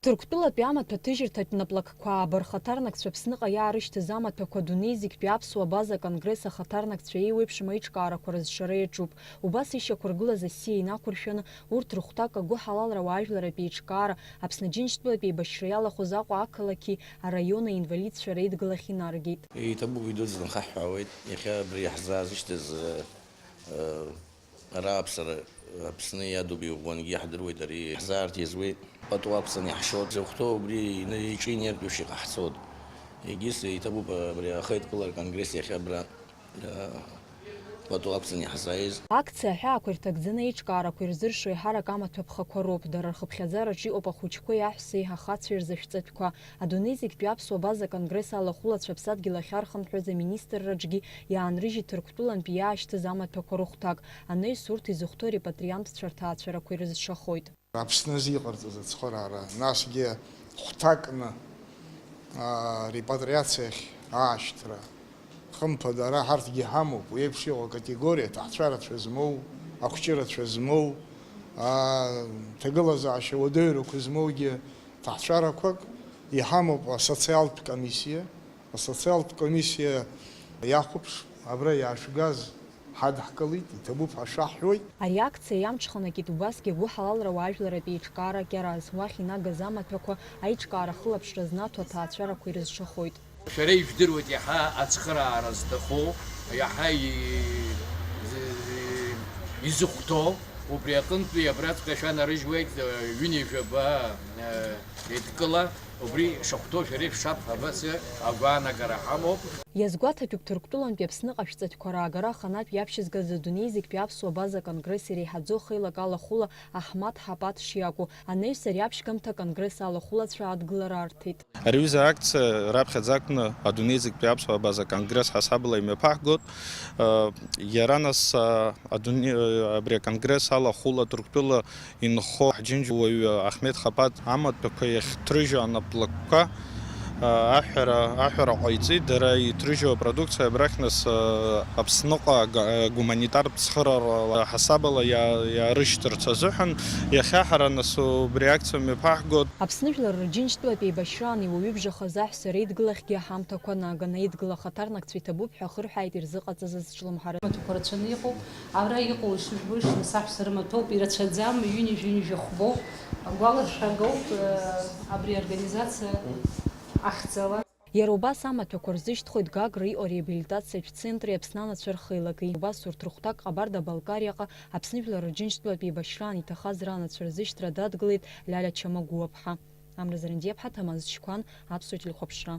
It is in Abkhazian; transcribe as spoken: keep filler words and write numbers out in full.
Ҭырқәтәылатәи амаҭәа ҭыжьырҭатә наплакқәа ааба рхаҭарнакцәа Аԥсныҟа иаарышьҭыз амаҭәақәа дунеи зегьтәи аԥсуа база конгресс ахаҭарнакцәа еиуеиԥшым аиҿкаарақәа рызшара иаҿуп. Убас ишьақәыргылаз асиа инақәыршәаны, урҭ рыхәҭак агәыҳалалра уаажәларратә еиҿкаара, Аԥсны Џьынџьтәылатә еибашьра иалахәыз Аҟәа ақалақьи араиони аинвалидцәа реидгылахь инаргеит. Иҭабуп, идуӡӡаны хаҳҳәаауеит, иахьа абри иаҳзаазышьҭыз, э, э, ара аԥсара Аԥсны иадуп, иӷәӷәангьы иаҳдыруеит, ари ҳзаарҭ иазуеит, пату ақәҵаны иаҳшьоит, зыхәҭоу убри ины-, иҿы инеиртә еиԥш иҟаҳҵоит. Егьыс иҭабуп абри ахеидкылара конгресс иахьа абра, э, пату ақәҵаны иаҳзааиз. Акциа аҳәаақәа ирҭагӡаны аиҿкаарақәа ирзыршо еиҳарак амаҭәа ԥхақәа роуп, дара рхыԥхьаӡараҿы иҟоуп ахәыҷқәеи аҳәсеи, ахацәеи рзы шәҵатәқәа. Адунеи зегьтәи аԥсуа база конгресс алахәылацәа аԥсадгьыл ахьархынҳәыз аминистрраҿгьы иаанрыжьит Ҭырқәтәылантәи иаашьҭыз амаҭәақәа рыхәҭак, анаҩс урҭ изыхәҭоу репатриантцәа рҭаацәарақәа ирызшахоит. Аԥсны азы иҟарҵаз ацхыраара, насгьы хәҭакны, аа, репатриациахь аашьҭра, хымԥада, ара ҳарҭгьы ҳамоуп, уи еиԥш иҟоу акатегориа, аҭаацәарацәа змоу, ахәҷырацәа змоу, аа, ҭагылазаашьа уадаҩрақәа змоугьы ҭаацәарақәак иҳамоуп асоциалтә комиссиа. Асоциалтә комиссиа иахәаԥш, абра иаашәгаз ҳадҳкылеит, иҭабуп ҳәа шәаҳҳәоит. Ари акциа иамҽханакит убасгьы агәыҳалалра уаажәларратә еиҿкаара Кьараз. Уахь инагаз амаҭәақәа аиҿкаара ахылаԥшра знаҭо аҭаацәарақәа ирызшахоит. Шәара ижәдыруеит иаҳа ацхыраара зҭаху, иаҳа и-, зи-, изыхәҭоу, убри аҟынтәи абраҵәҟьа шәанарыжьуеит, э, ҩынҩажәаба, э, еидкыла. Убри шахәҭоу шәара ишәшаҳҳәо абас агәаанагара ҳамоуп. Иазгәаҭатәуп Ҭырқәтәылантәи Аԥсныҟа шәҵатәқәа раагара аханатә иаԥшьызгаз адунеи зегьтәи аԥсуа база конгресс иреиҳаӡоу хеилак алахәыла Аҳмаҭ Ҳапаҭ шиакәу, анаҩс ари аԥшьгамҭа аконгресс алахәылацәа адгылара арҭеит. Ари аҩыза акциа раԥхьаӡа акәны адунеи зегьтәи аԥсуа база конгресс ҳасабала имҩаԥаҳгоит. Иара нас, а, адуне-, абри аконгресс алахәыла Ҭырқәтәыла инхо ҳџьынџьуаҩ Аҳмеҭ Хапаҭ амаҭәақәа иахьҭрыжьу анаплакқәа, а, аҳәара, аҳәара ҟаиҵеит. Дара иҭрыжьу апродукциа абрахь нас, а, Аԥсныҟа га-, гуманитартә цхыраара ҳасабала иа-, иаарышьҭырц азыҳәан, иахьа ҳара нас убри акциа мҩаԥаҳгоит. Аԥсны Жәлар Рџьынџьтәылатә еибашьраан иуаҩыбжахаз аҳәса реидгылахьгьы аҳамҭақәа наган, аидгыла ахаҭарнакцәа иҭабуп ҳәа ахырҳәааит ирзыҟаҵаз азҿлымҳара. Амаҭәақәа рацәаны иҟоуп, абра иҟоу ишыжәбо, шьҭа саҳәса рымаҭәоуп, ирацәаӡам, ҩынҩажәа, ҩынҩажәа хәбоуп, агәаларшәагоуп, э, абри аорганизациа ахьӡала. Иара убас амаҭәақәа рзышьҭхоит Гагра иҟоу ареабилитациатә центри Аԥсны анацәа рхеилаки. Убас урҭ рыхәҭак Ҟабарда-Балкариаҟа Аԥсны Жәлар Рџьынџьтәылатә еибашьраан иҭахаз ранацәа рзышьҭра дадгылеит Лиаля Чамагәуаԥҳа. Амра Зарандиаԥҳа, Ҭамаз Чқәан, Аԥсуа телехәаԥшра.